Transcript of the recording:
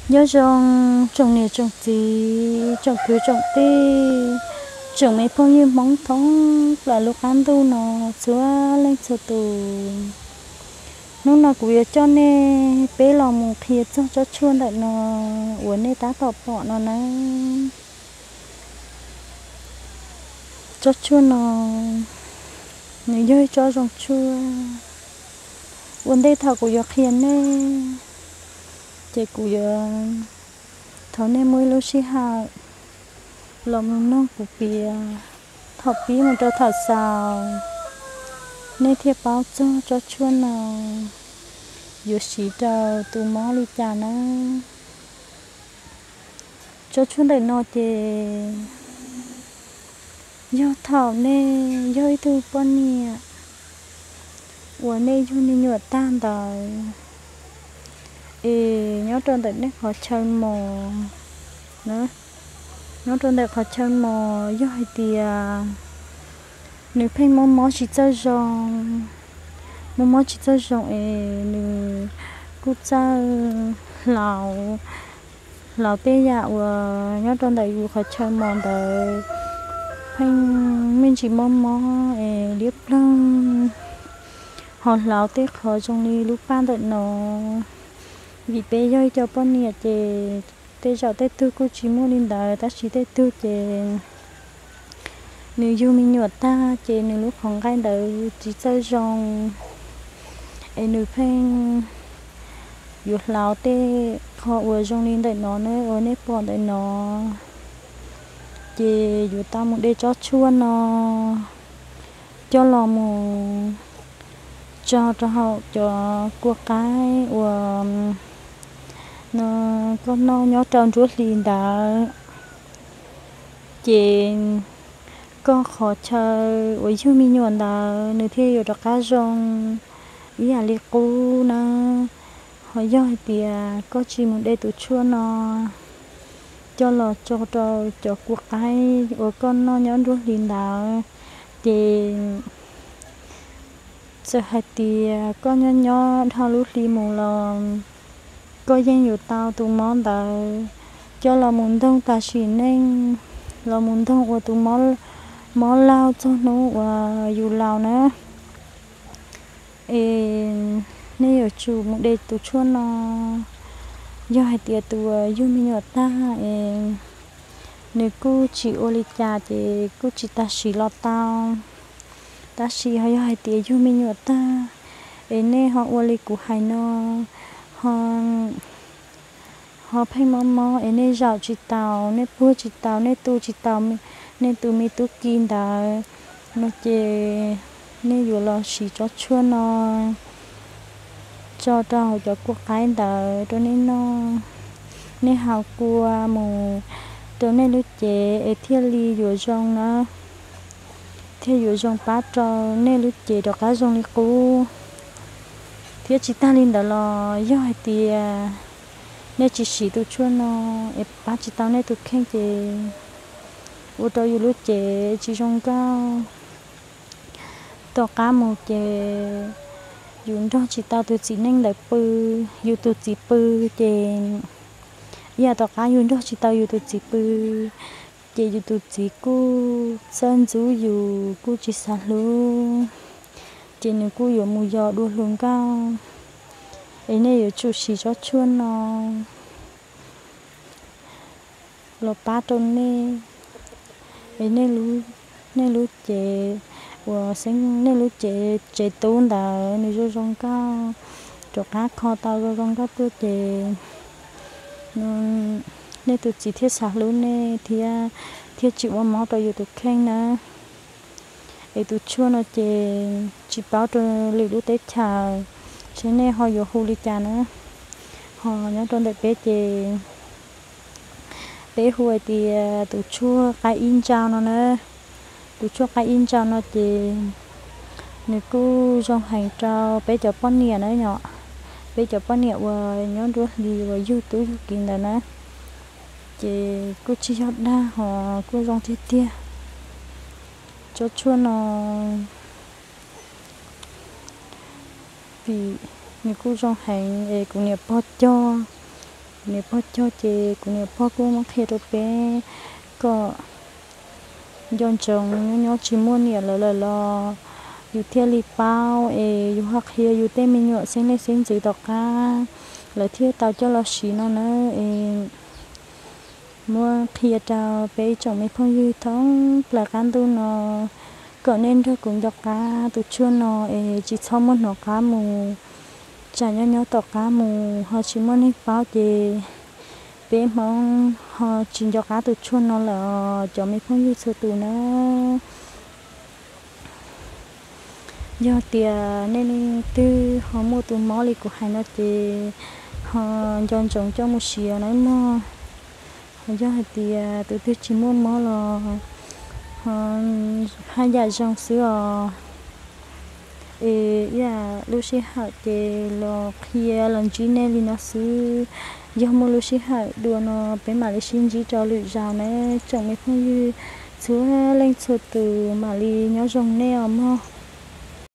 Nyob zoo tsoom niam tsoom txiv, tsoom kwv tsoom tij, tsoom me phooj ywg Hmoob thoob plaws lub qab ntuj no txhua leej txhua tus. Hnub no kuv yuav coj nej peb los mus qhia txog tsob tshuaj ntawm no uas nej tab tom pom no nawb. Tsob tshuaj no nws yog ib tsob zoo tshuaj. Ua ntej thaum kuv yuav qhia nej, ces kuv yuav thov nej muaj ib lub sij hawm los mus mloog kuv piav thaum pib mus rau thaum xaus, nej thiaj paub txog tsob tshuaj no yuav siv rau tus mob li cas nawb. Tsob tshuaj ntawm no ces yog thaum nej yog ib tug poj niam uas nej yug me nyuam tag ntawd, es nyob rau ntawm nej qhov chaw mos, nyob rau ntawm qhov chaw mos yog hais tias nws pheej mob mob tsis txawj zoo, mob mob tsis txawj zoo es nws kuj txawj hlauv, hlauv tej yam uas nyob rau ntawm yus qhov chaw mos ntawd, pheej me ntsis mob mob es liab ploog, ho hlauv tej qhov zoo li lub paj ntawm no. Vim peb yog ib co poj niam ces tej zaum tej tug kuj tsis muaj li ntawd, tab sis tej tug ces nws yug me nyuam tag ces nws lub qhov nqaij ntawd tsis txawj zoo, es nws pheej yuav hlauv tej qho uas zoo li ntawm no ne, uas nej pom ntawm no, ces yuav tau mus de tsob tshuaj no coj los mus tso rau hauv cov kua qaib uas no koj noj nyob rau nruab hlis ntawd, ces koj qhov chaw uas yug me nyuam ntawd nws thiaj yuav rov qab zoo ib yam li qub na. Ho yog hais tias koj tsis mus de tus tshuaj no coj los tso rau cov kua qaib uas koj noj nyob nruab hlis ntawd, ces txawm hais tias koj nyob nyob dhau lub hli mus los koj yeej yuav tau tus mob ntawd coj los mus ntoog tas sim neej, los mus ntoog ua tus mob laug txog hnub uas yus laus na. Es nej yuav tsum mus de tus tshuaj no. Yog hais tias tus uas yug me nyuam tag es nws kuj tsis ua li cas ces kuj tsis tas siv los tau. Tab sis ho yog hais tias yug me nyuam tag es nej ho ua li kuv hais no, ho ho pheej mob mob es nej zaum tsis taus, nej puag tsis taus, nej tu tsis taus nej tus me tub ki ntawd no ces nej yuav los siv tsob tshuaj no tso rau hauv cov kua qaib ntawd rau nej noj. Nej haus kua mus rau nej lub cev es thiaj li yuav zoo na, thiaj yuav zoo pab rau nej lub cev rov qab zoo li qub. Thiab tsis tag li ntawd los yog hais tias nej tsis siv tus tshuaj no es pab tsis tau nej tus kheej ces ua rau yus lub cev tsis zoo nkauj. Tom qab mus ces yus nrog tsis tau tus txiv neej ntawd pw, yus tus txiv pw ces ib yam tom qab yus nrog tsis tau yus tus txiv pw, ces yus tus txiv kuj txawj ntxub yus, kuj tsis xav hlub, ces nws kuj yuav mus yos dua hluas nkauj. Es nej yuav tsum siv tsob tshuaj no los pab rau nej, es nej lub cev uas xeeb, nej lub cev tsev tub ntawd nws zoo zoo nkauj, rov qab kho tau zoo zoo nkauj tuaj ces nej tus txiv thiaj xav hlub nej thiab, thiaj tsis ua mob rau yus tus kheej na. Es tus tshuaj no ces tsis paub rau lwm lub teb chaws, seb nej ho yuav hu li cas na. Ho nyob rau ntawm peb ces peb hu hais tias tus tshuaj qaib ib ntsau no na. Tus tshuaj qaib ib ntsau no ces nws kuj zoo heev rau peb cov poj niam na yom. Peb cov poj niam uas nyob nruab hlis uas yug tub yug kiv ntawd na, ces kuj tsis yog dag ho kuj zoo tiag tiag. Tsob tshuaj no vim nws kuj zoo heev es kuv niam pog cog Kuv niam pog cog ces kuv niam pog kuj muab qhia rau peb kom nco ntsoov nyob nyob tsis muaj niam lawv lawm los yus thiaj li paub es yus ho qhia yus tej me nyuam xeeb leej xeeb ntxwv tom qab lawv thiaj tau coj los siv no na. Es muab qhia rau peb ib tsoom me phooj ywg thoob plaws qab ntuj no kom nej nrog kuv nco qab tus tshuaj no es tsis txhob muab hnov qab mus, tsam nyob nyob tom qab mus ho tsis muaj neeg paub ces peb Hmoob ho tsis nco qab tus tshuaj no lawm os cov me phooj ywg txhua tus na. Yog tias nej leej twg ho muaj tus mob li kuv hais no ces ho nco ntsoov coj mus siv na mog. Ho yog hais tias tus twg tsis muaj mob los ho haj yam zoo xwb os. Es ib yam lub sij hawm ces los qhia los ntsib nej li no xwb. Yog muaj lub sij hawm dua no peb mam li sib ntsib rau lwm zaus na tsoom me phooj ywg txhua leej txhua tus, mam li nyob zoo nej os mog.